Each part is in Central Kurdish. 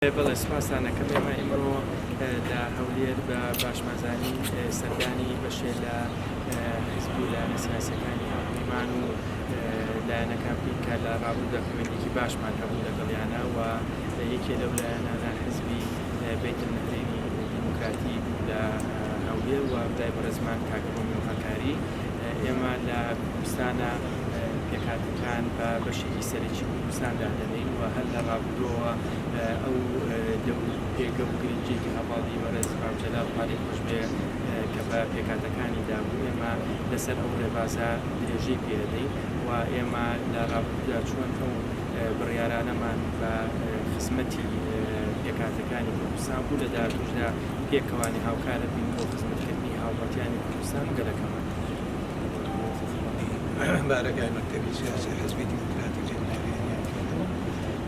بەڵێ سوپاستان ئەکەم. ئێمە ئیمڕۆ لە هەولێر بە باشمانزانی سەردانی بەشێ لە حیزب و لایەنە سیاسیەکانی هاوپەیمان و لایەنەکان بکەین کە لە ڕابردوودا پەیوەندیکی باشمان هەبوو لەگەڵیانە و یەکێ لەو لایەنانە حیزبی بەیت النهرینی دیموکراتی بوو لە هەولێر و برای بەڕێزمان کاک ڕۆمیۆ هەکاری. ئێمە لە کوردستانە پێکهاتەکان بە بەشێکی سەرەکی کوردستان دادەنێین و هەر لە ڕابردووەوە ئەو دەور و پێگە و گرنگییەکی هەڤاڵی بەڕێز مام جەلال خوا لێی خۆش بێ کە بە پێکهاتەکانی دابوو ئێمە لەسەر ئەو ڕێبازە درێژەی پێ دەدەین و ئێمە لە ڕابردوودا چۆن ئەو بڕیارانەمان بە خزمەتی پێکهاتەکانی کوردستان بوو لە داهاتووشدا پێکەوانی هاوکارە بین بۆ خزمەتکردنی هاوڵاتیانی کوردستان و گەلەکەمان. بارەگای مەکتەبی سیاسی حزبی دیموکراتی جێناویانیان کردەوە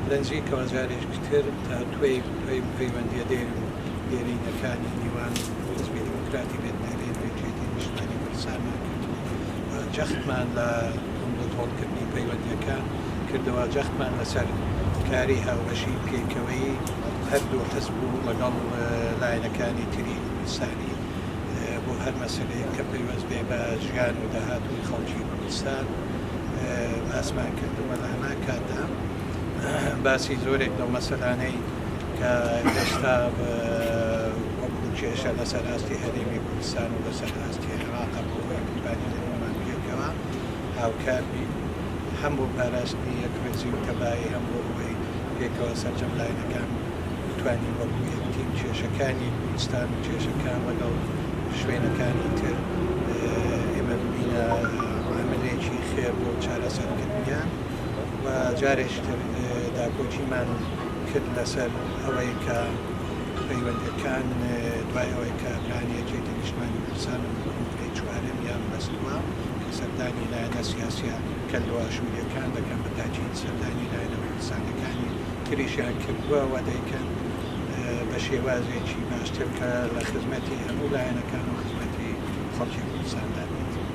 لە نزیکەوە جارێکی تر تا توێی پەیوەندیە دێر و دێرینەکانی نێوان حزبی دیموکراتی بێتنەرێن و یەکێتی نیشتمانی کوردستانمان کرد و جەختمان لە توندوتۆڵکردنی پەیوەندیەکان کردەوە، جەختمان لەسەر کاری هاوبەشی پێکەوەیی هەردوو حزب و لەگەڵ لایەنەکانی تری کوردستانی بۆ هەر مەسەلەیەک کە پەیوەست بێ بە ژیان و داهاتووی خەڵکی کوردستان باسمان کردووە. لە هەمان کاتدا باسی زۆرێک لەو مەسەلانەی کە ئێستا وەکو کێشە لەسەر ئاستی هەرێمی کوردستان و لەسەر ئاستی عێراقە بۆ ئەوەی بتوانین هەموومان پێکەوە هاوکار بین هەم بۆ پاراستنی یەکڕیزی و تەبایی هەم بۆ ئەوەی پێکەوە سەرجەم لایەنەکان بتوانین وەکو یەک تیم کێشەکانی کوردستان و کێشەکان لەگەڵ شوێنەکانی تر ئێمە ببینە عاملێکی خێر بۆ چارەسەرکردنیان و جارێکی تر داکۆکیمان کرد لەسەر ئەوەی کە پەیوەندیەکان دوای ئەوەی کە برانی یەکێتی نیشتمانی کوردستان و کۆنگرەی چوارەمیان بەستووە کە سەردانی لایەنە سیاسیە کەلدوئاشوریەکان دەکەن بە تاکید سەردانی لایەنە کوردستانیەکانی تریشیان کردووە و دەیکەن بە شێوازێکی باشتر کە لە خزمەتی هەموو لایەنەکان و خزمەتی خەڵکی کوردستاندا بێت.